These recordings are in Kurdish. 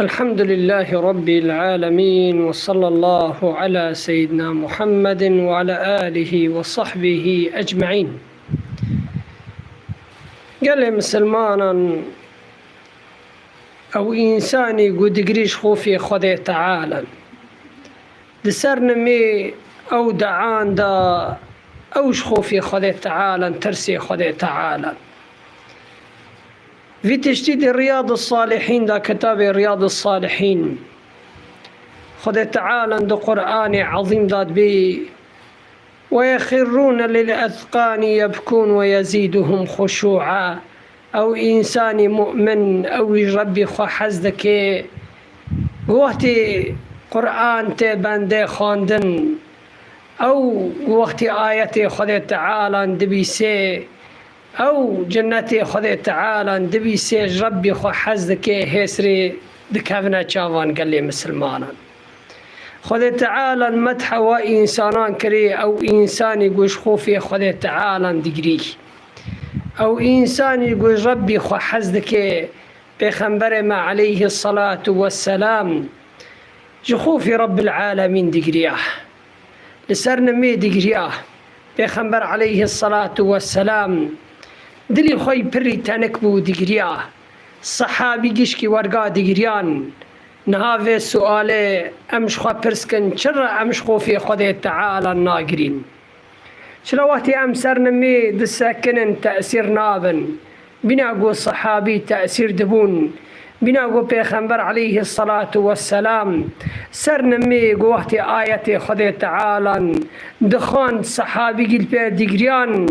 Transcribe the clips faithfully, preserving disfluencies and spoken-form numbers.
الحمد لله رب العالمين، وصلى الله على سيدنا محمد وعلى آله وصحبه أجمعين. Gelê misilmanan, ew însanî ku digirî ji xofê Xwedê Teala, di ser nimê ew dean da, ew ji xofê Xwedê Teala, tirsê Xwedê Teala. Vî tiştî di Riyad Salihîn da, kitabê Riyad Salihîn, Xwedê Teala di Qur'anê Ezîm da dibê, "Ve yexirrûne lil ezqanî yebkûn ve yezîduhum xuşû'a." Ew însanî mu'min, ew ji Rebbî xwe hez dike, wextê Qur'an tê bendê xwendin, ew wextê ayetê Xwedê Teala dibîsê, ew cennetê Xwedê Teala dibîsê, ji Rebbî xwe hez dike, hêsrê dikevine çavan gelê misilmanan. Xwedê Teala metha wa însanan kirî, ew însanî ku ji xofê Xwedê Teala digirî. Ew însanî ku ji Rebbî xwe hez dike, Pêxemberê me aleyhî selatu wesselam ji xofê Rebbil Alemîn digiriya. Li ser nimê digiriya. Pêxember aleyhî selatu wesselam dilî xwe yî pirî tenik bû, digiriya. Sehabî gişkî werga digiriyan. Niha vê sualê em ji xwe pirs kin, çira em ji xofê Xwedê Teala nagirîn? Çira wextê em ser nimê disekinin, tesîr nabin? Bîna ku sehabî tesîr dibûn, bîna ku Pêxember aleyhî selatu wesselam ser nimê ku wextê ayetê Xwedê Tealan dixwand, sehabî gîl pê digiriyan,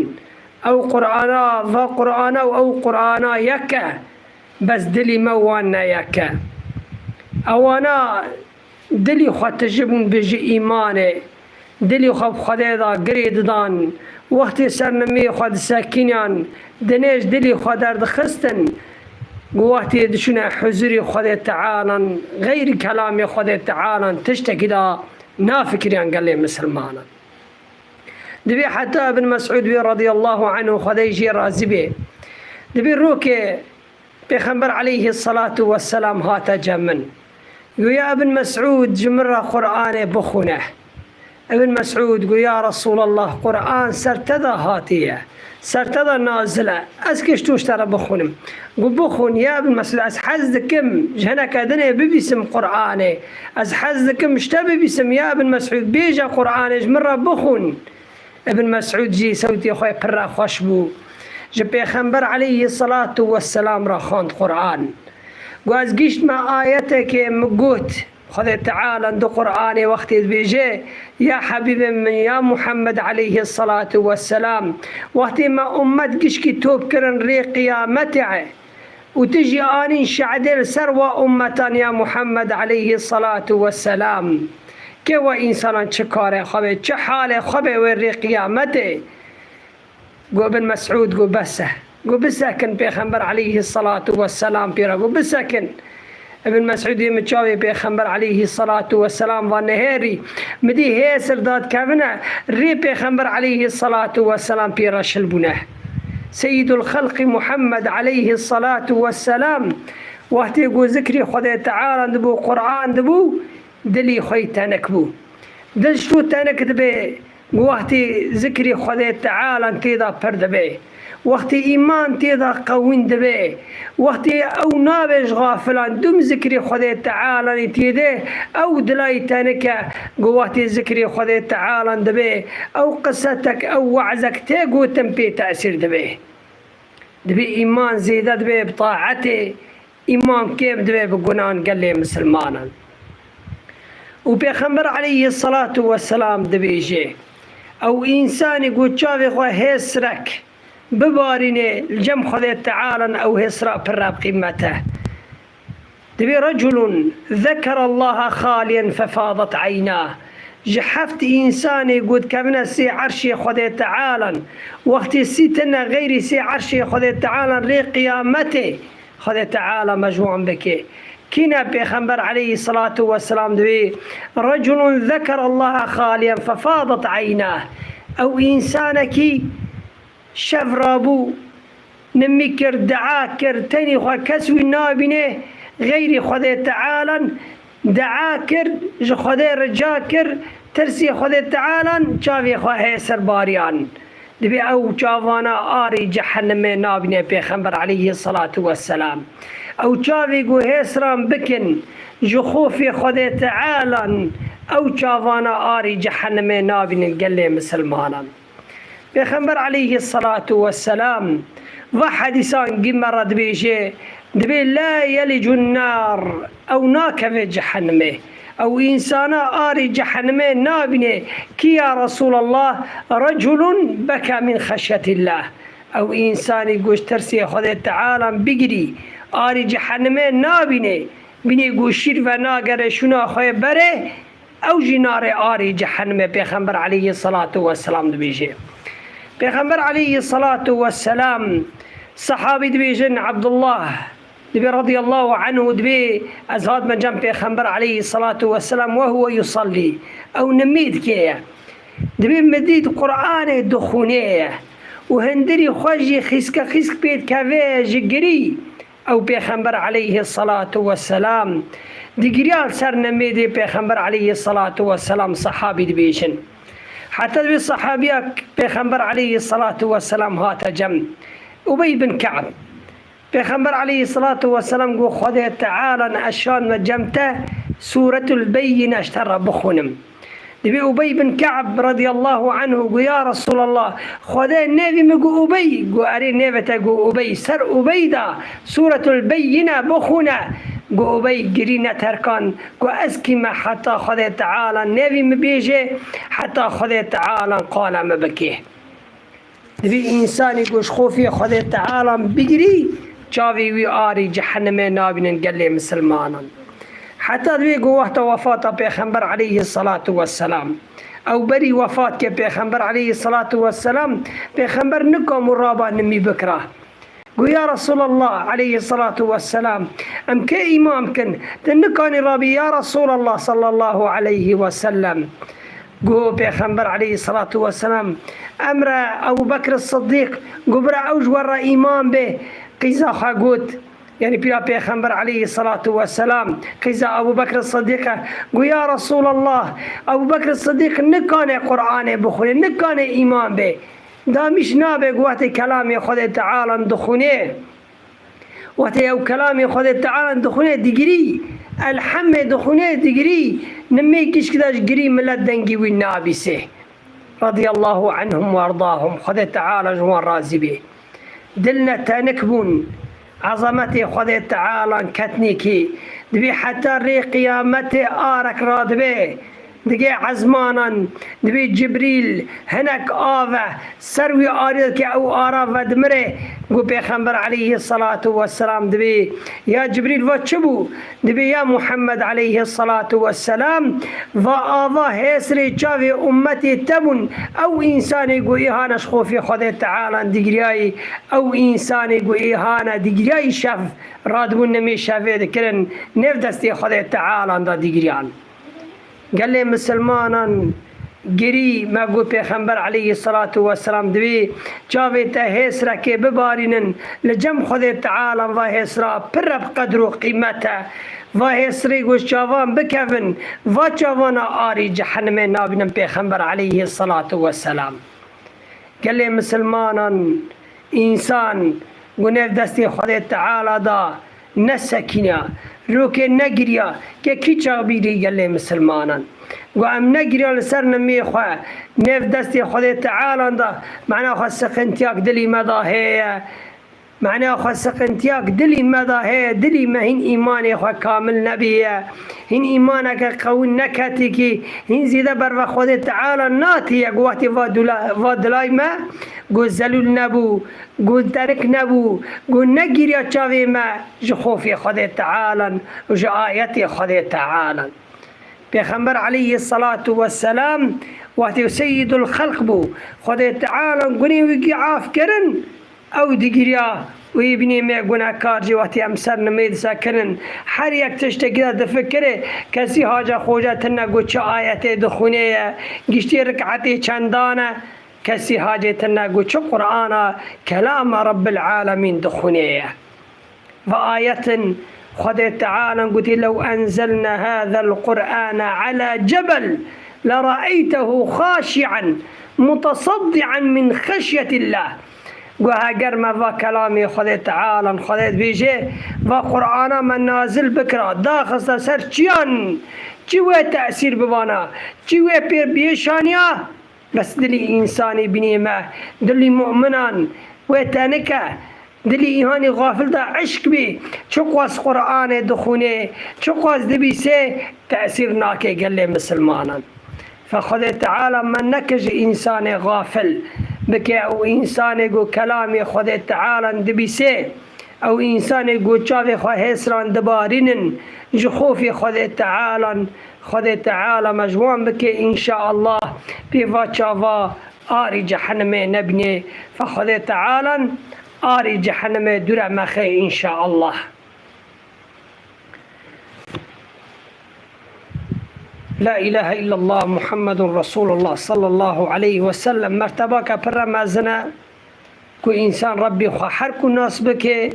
ew Qur'ana, va Qur'ana û ew Qur'ana yek e, bes dilî me wan ne yek e. Ewana dilî xwe tijibûn bi ji îmanê, dilî xwe bi Xwedê da girê didan, wextê ser nimê xwe disekîniyan, dinê ji dilî xwe derdixistin, ku wextê diçûne huzurî Xwedê Tealan, xeyrî kelamê Xwedê Tealan tiştekî da nafikiriyan gelê misilmanan. Dibê heta Ibn Mes'ud wê radiyallahu anhu, Xwedê jê razî bê, dibê rokê Pêxember aleyhî selatu wesselam hate cem min. Got, "Ya Ibn Mes'ud, ji min re Qur'anê bixwîne." Ibn Mes'ud got, "Ya Resûlallah, Qur'an ser te de hatiye, ser te de nazil e. Ez kê ji to ji te re bixwînim." Got, "Bixwîn, ya Ibn Mes'ud, ez hez dikim ji hineke dinê bibîsim Qur'anê. Ez hez dikim ji te bibîsim, ya Ibn Mes'ud, bêje Qur'anê ji min re bixwîn." Ibn Mes'ud jî sewtê xwe pir re xweş bû. Ji Pêxember aleyhî selatu wesselam re xwend Qur'an. Got, "Ez gihîştime ayetekê, min got, Xwedê Teala di Qur'anê wextê dibêje, ya Hebîbê min, ya Muhammed aleyhî selatu wesselam, wextê me ummet gişkî top kirin rê qiyametê, û tu jî anîn şe'dê li ser wa ummetan ya Muhammed aleyhî selatu wesselam. Kê wa însanan çi karê xwe bê, çi halê xwe bê wê rê qiyametê?" Got Ibn Mes'ud, got, "Bes e." Got, "Bisekin." Pêxember aleyhî selatu wesselam pê re got, "Bisekin." Ibn Mes'ud yê min çavê Pêxember aleyhî selatu wesselam va nihêrî. Min dî hêsir dadkevine, rê Pêxember aleyhî selatu wesselam pê re şil bûne. Seyyidul Xelqî Muhammed aleyhî selatu wesselam wextê ku zikrî Xwedê Teala dibû, Qur'an dibû, dilî xwe yî tenik bû. Dil ji to tenik dibe, wextê zikrî Xwedê Teala tê de pir dibe. Wextê îman tê de qewîn dibe. Wextê ew nabê ji xafilan, dûm zikrî Xwedê Teala tê de, ew dila yî tenik e, ku wextê zikrî Xwedê Teala dibe, ew qisetek, ew we'zek tê gotin pê tesîr dibe. Dibê îman zêde dibe bi taetê, îman kêm dibe bi gunan gelê misilmanan. Û Pêxember aleyhî selatu wesselam dibêje, ew însanî ku çavê xwe hêsrek bibarîne, li cem Xwedê Teala ew hêsra pir re bi qîmet e. Dibê, "Reculun zekerallaha xaliyen fefadat eyna." Ji heft însanê ku dikevine sê erşê Xwedê Tealan, wextê sî tine xeyrî sê erşê Xwedê Tealan rê qiyametê, Xwedê Teala me ji wan bike. Kî ne? Pêxember aleyhî selatu wesselam dibê, "Reculun zekerallaha xaliyen fefadat eyna." Ew însanekî şev rabû, nimî kir, dua kir, tenî xwe kes wî nabîne, Xeyrî Xwedê Tealan dua kir, ji Xwedê rica kir, tirsî Xwedê Tealan çavê xwe hêsir bariyan. Dibê ew çavana arî cehennemê nabîne Pêxember aleyhî selatu wesselam. Ew çavê ku hêsiran bikin ji xofê Xwedê Tealan, ew çavana arî cehennemê nabînin gelê misilmanan. Pêxember aleyhî selatu wesselam va hedîsan gî me re dibêje, dibê, "La yelicun nar", ew nakeve cehennemê. Ew însana arî cehennemê nabîne. Kî ya Resûlallah? "Reculun beka min xeşyetillah." Ew însanî ku ji tirsê Xwedê Tealan bigirî, arî cehennemê nabîne. Bînê ku şîr venagere şûna xwe berê, ew jî narê arî cehennemê, Pêxember aleyhî selatu wesselam dibêje. Pêxember aleyhî selatu wesselam, sehabî dibêjin, Ebdullah dibê radiyallahu anhu dibê, ez hatime cem Pêxember aleyhî selatu wesselam we huwe yusallî. Ew nimî dikê ye. Dibê min dît Qur'anê dixûnê ye. Û hindirî xwe jî xîske xîsk pê dikeve ji girî. Ew Pêxember aleyhî selatu wesselam digiriya li ser nemêdê Pêxember aleyhî selatu wesselam, sehabî dibêjin. Heta wê sehabiya Pêxember aleyhî selatu wesselam hate cem. Ubey bin Ka'b. Pêxember aleyhî selatu wesselam got, Xwedê Teala eşan me cem te Sûretul Beyyine ji te re bixwînim. Dibê Ubey bin Ka'b radiyallahu anhu got, Ya Resûlallah, Xwedê nevî min got Ubey, got erê nêve te got Ubey, ser Ubey da Sûretul Beyyine bixwîne. Got Ubey girî neterkan, got ez kî me heta Xwedê Teala nevî min bêje, heta Xwedê Teala qala min bike. Divê însanî ku ji xofê Xwedê Teala bigirî, çavê wî arî cehennemê nabînin gelê misilmanan. Heta divê ku wexta wefata Pêxember aleyhî selatu wesselam, ew berî wefat ke Pêxember aleyhî selatu wesselam, Pêxember nikam û raba nimî bikira. Got, Ya Resûlallah aleyhî selatu wesselam, em kê îman bikin? Tu nikanî rabî, ya Resûlallah sallallahu aleyhî wesellem. Got Pêxember aleyhî selatu wesselam, emre Ebu Bekr Siddîq, got bira ew ji we re îman bê. Qîza xwe got, yanî pîra Pêxember aleyhî selatu wesselam, qîza Ebu Bekr Siddîq e. Got, Ya Resûlallah, Ebu Bekr Siddîq nikane Qur'anê bixwîne, nikane îman bê. Damîş nabe ku wextê kelamê Xwedê Teala dixwîne, wextê ew kelamê Xwedê Teala dixwîne digirî, elhemê dixwîne digirî, nimê gişk de ji girî milet dengê wî nabîsê. Radiyallahu anhum ve ardahum. Xwedê Teala ji wan razî bê. Dil ne tenik bûn. Ezametê Xwedê Teala ketnîkî. Dibê heta rê qiyametê arek radibe. Digê ezmanan, dibê Cibrîl hinek av e, ser wî arî dike, ew ara vedimire. Got Pêxember aleyhî selatu wesselam dibê, ya Cibrîl, va çi bû? Dibê, ya Muhammed aleyhî selatu wesselam, va ava hêsirê çavê ummetê te bûn, ew însanê ku îhane ji xofê Xwedê Teala digiriyayî, ew însanê ku îhane digiriyayî şev, radibûn nimê şevê dikirin, nêv destê Xwedê Teala da digiriyan. Gelê misilmanan girî, me got Pêxember aleyhî selatu wesselam dibê çavê te hêsirekê bibarînin, li cem Xwedê Teala va hêsira pir e bi qedr û qîmet e. Va hêsirê ku ji çavan bikevin, va çavana arî cehennemê nabînin Pêxember aleyhî selatu wesselam. Gelê misilmanan, însan ku nêv destê Xwedê Teala da, nesekîniya, rokê negiriya, ke kî çaxbîrî gelê misilmanan. Ku em negiriya li ser nimê xwe, nêv destê Xwedê Teala da, mena xwe siqintiyak dilî me da heye. Mena xwe siqintiyak dilî me da heye, dilî me hîn îmanê xwe kamil nebiye. Hîn îmaneke qewî neketîkî, hîn zêde ber ve Xwedê Teala natiye, ku wextê va dula-, va dilay me, ku zelûl nebû, ku terik nebû, ku negiriya çavê me ji xofê Xwedê Teala û ji ayetê Xwedê Teala. Pêxember aleyhî selatu wesselam wextê Seyyidul Xelq bû, Xwedê Teala gunê wî kî af kirin, ew digiriya û yê binê me gunekar jî wextê em ser nimê disekinin, her yek tiştekî de difikire, kesî hace xoce tine ku çi ayetê dixwîne ye, giştî riketê çendan e, kesî hacê tine ku çi Qur'ana kelama Rabbil Alemîn dixwîne ye. Va ayetin Xwedê Teala gotî, "Lew enzelna hazel Qur'ane ala cebel, leraeytehu xaşi'an, mutasaddi'an min xeşyetillah." Got, heger me va kelamê Xwedê Teala, Xwedê dibêje, va Qur'ana me nazil bikira, daxista ser çiyan, çi wê tesîr bibana, çi wê pê biyêşaniya, bes dilî însanê bînê me, dilî mu'minan wê tenike, dilî îhanê xafil de eşk bî, çiqas Qur'anê dixwînê, çiqas dibîsê, tesîr nake gelê misilmanan. Fe Xwedê Teala me neke ji însanê xafil bike û însanê ku kelamê Xwedê Teala dibîsê, ew însanê ku çavê xwe hêsran dibarînin ji xofê Xwedê Tealan, Xwedê Teala me ji wan bike înşaallah, pê va çava arî cehenimê nebînê. Fe Xwedê Tealan arî cehenimê dûre mexe înşaallah. La ilahe illallah Muhammedun Resulullah sallallahu aleyhi ve sellem mertebake pir re mezin e ku însan Rebbî xwe her ku nas bike,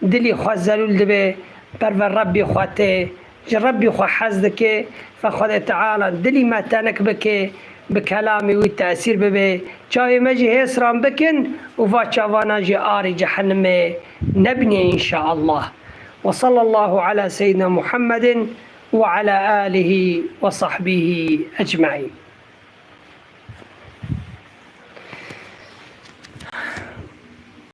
dilî xwe zelûl dibe, ber ve Rebbî xwe tê, ji Rebbî xwe hez dike, fe Xwedê Teala dilî me tenik bike, bi kelamê wî tesîr bibe, çavê me jî hêsran bikin û va çavana jî arî cehenimê nebînê înşaallah. Ve sallallahu ala seyyidina Muhammedin ve ala alihi ve sahbihi ecmaîn.